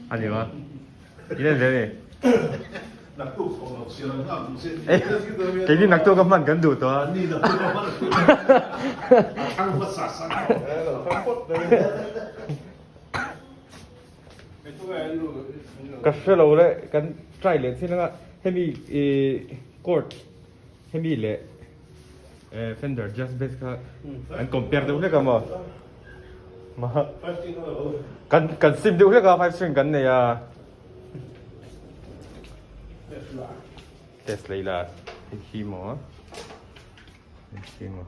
A ni ma. In en ve mi. Keini naktuk a hman kan duh tawh a. Ka hre lo le kan try leh chin anga hemi ih chord hemi leh Fender Jazz Bass kha an compare deuh hlek a maw kan kan sim deuh hlek a five string kan nei a test leh ila hei hi maw hei hi maw.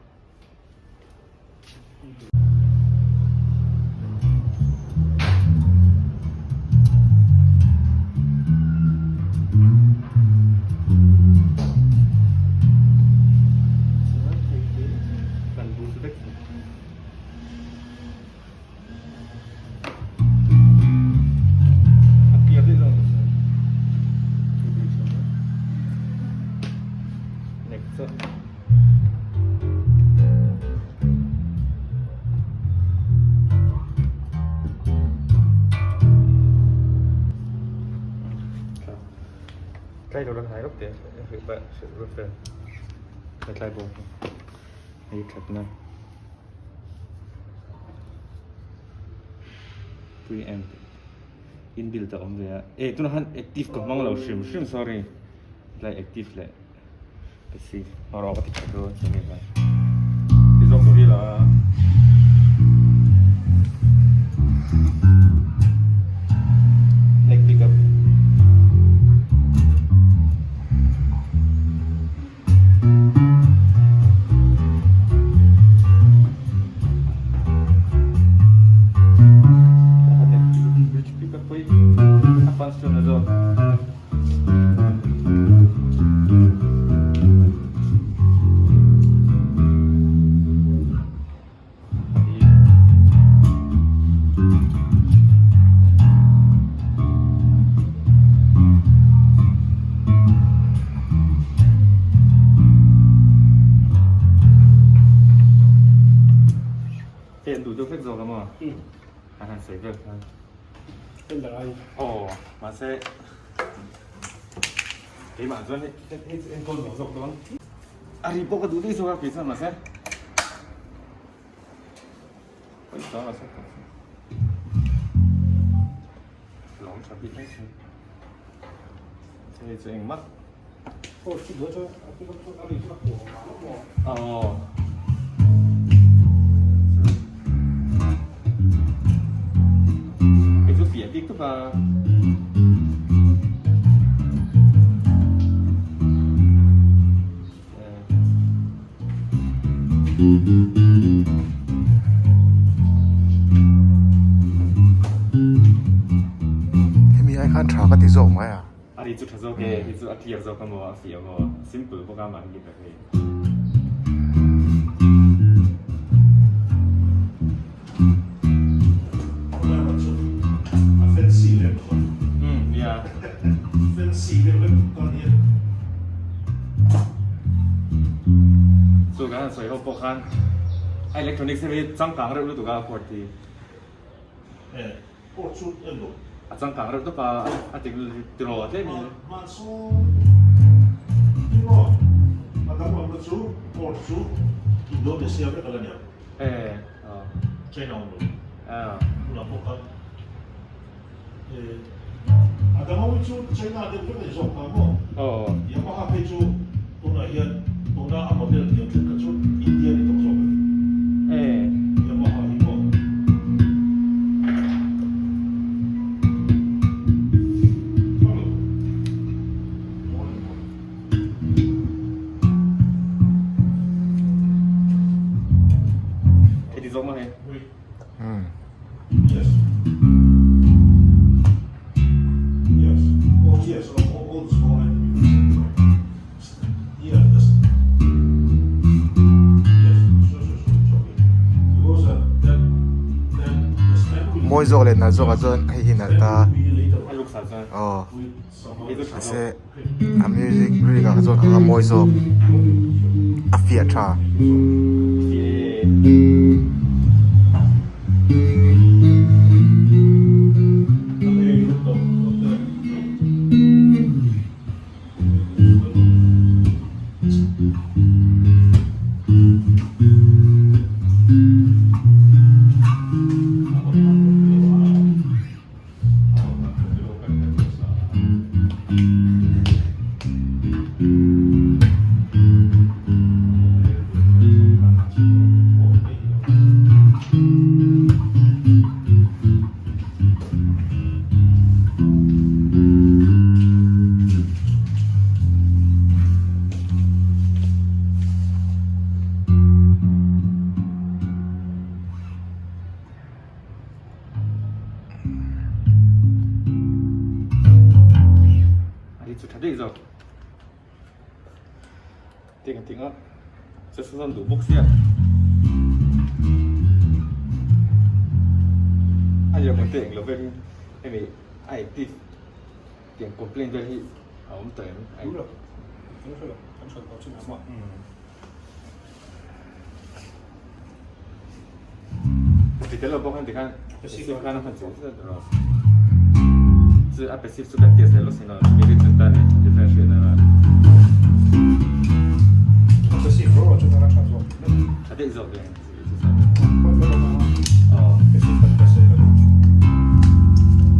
Tlai lo lan hai rawk teh tlai bawk hei thatna preamp inbuilt a awm ve a eh tunah khan active ka hmang lo hrim hrim sorry tlai active leh. Keimah chuan hei hei chu enkawl nuam zawk dawn. A ri pawh ka duh daih zawk a kei chuan mahse pawi chuang lo se lawm tha bik mai sin. Hei chu engmah. Aw. Hei chu fiah bik tawp a. Hemi ai khan tha ka ti zawk mai a. A ri chu tha zawk e, hei chu a clear zawk a maw, a fiah maw, simple bawk a mahni tak hei. A fancy lem lo. Nia. Fancy deuh lem tan hian. Chu kan han sawi ho pawh khan a electronics hi changkang reuh lutuk a chord hi. E. Pawh chu en lo. A changkang reuh tawp a, a technology tiraw tlem in. Mahse tiraw a danglamna chu port chu Indonesia vek a la nia. E aw. China awm lo. Aw. Tunah pawh khan e a dang ho chu China deuh vek a ni zawk ta maw? Aw. Yamaha phei chu tunah hian tuna a model hniam thenkhat chu India ni tawh zawk a ni. E. Yamaha hi maw? Heti zawk maw hei? Umm. Yes. Yes. Oh yes. Oh, all the small Yeah, that's Yes. So so so it's okay. Because that then the stem will Mawi zawk leh nalh zawkah chuan hei hi nalh ta. A luk sa chuan. Aw. Hei chu tha Mahse zawk. a music rik ah chuan a mawi zawk. A fiah tha. Fiah e. chu tha daih zawk. Tiang ting a che sawn duh bawk sia. A liam te eng lo vel hi hemi a active tiang complaint vel hi a awm tawh em? Awm lo, kan hre lo, kan hran tawh chin a awm a. Ti tel lo bawk han tikhan passive khan a hman chu chu a passive chu kan test leh lawk sin a spirit chu tan leh differentiate na A passive ro ro chu tan a tha zawk tha daih zawk ve Passive kan test leh lawk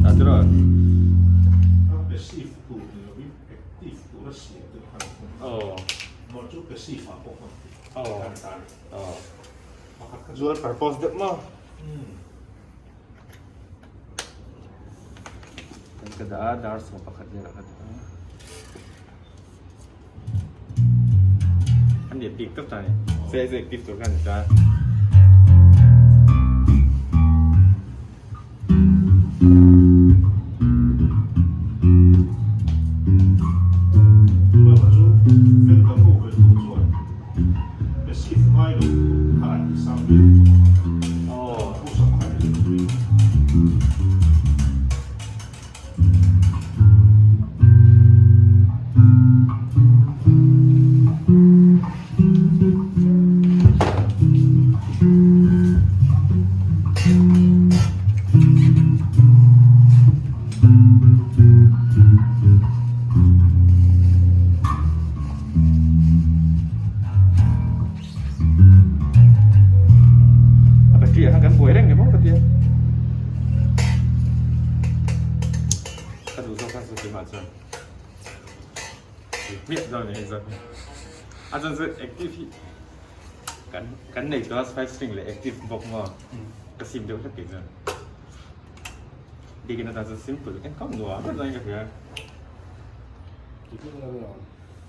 a chu ro a passive tur ni lovin active tur a siam te khan mawh chu passive ah pawh hman Dual purpose deuh maw? Kan ka dah a, dar 11 velah ka dah a. A nih bik tawp ta ni. Se se active tur khan ni ta. A battery ah khan kan buai reng ni maw ka tia. Ka duh zawk kha chu keimah chuan hmiah dawn ni hei zawk hi. A chuan chu active hi kan kan nei tawh a five string leh active bawk maw ka sim deuh hlek kei chuan. Bikin atan chuan simple engkam nuam ber dawn in ka hria.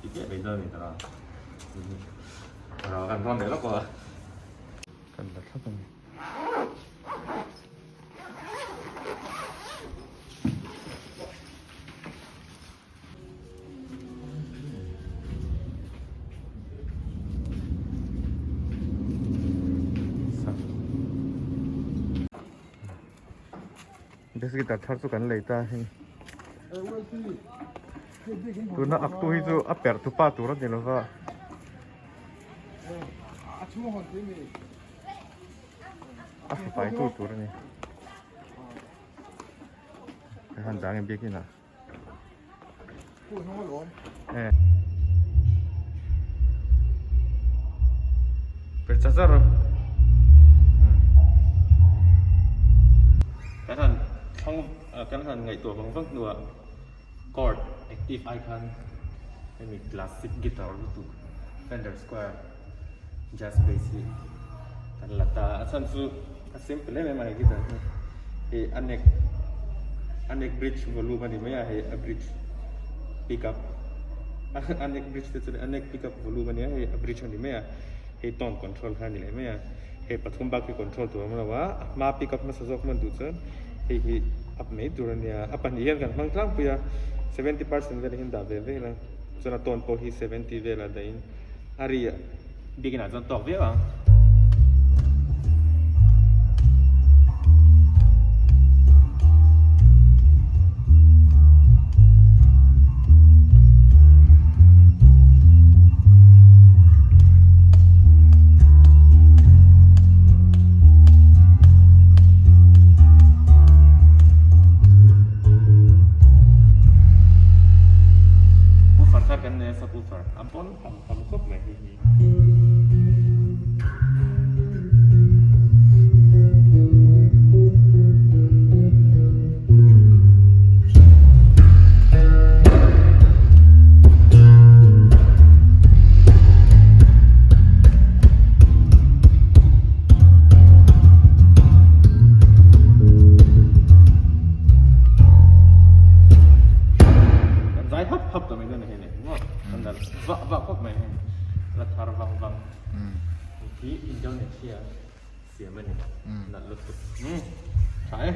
Ti chiah mai dawn a ni tawh a. Kan rawn leh lawk a. Kan la thlap a ni. Bass guitar thar chu kan lei ta hei tuna ak tu hi chu a perh tu pa tur a ni lova a fai tu tur a ni han dang in biakin ah. Per char char kan han thlang kan han ngaihtuah vang vang hnuah chord active ai khan hemi classic guitar lutuk Fender Squire Jazz bass hi kan la ta a chhan chu a simple em em a hei guitar hi hei a neck a neck bridge volume a ni mai a hei a bridge pick up a neck bridge te chu a neck pick up volume a nia hei a bridge a ni mai a hei tone control kha a ni leh mai a hei pathum bak hi control tur a awm lo a a hma pick up hmasa zawk hman duh chuan hei hi up mai tur a nia a pahnih hian kan hmang tlangpui a 70% velah hian dah ve ve ila chuan a tone pawh hi 70 velah dahin A ri biakin ah chuan tawk viau ang. Woofer thar kan nei a subwoofer a pawn Tam tam khawp mai hei hi. Kan zai hap hap ta mai dawn a hei le. Kan dal vah vah khawp mai hei la thar vang vang hi Indonesia siam a ni nalh lutuk tha e.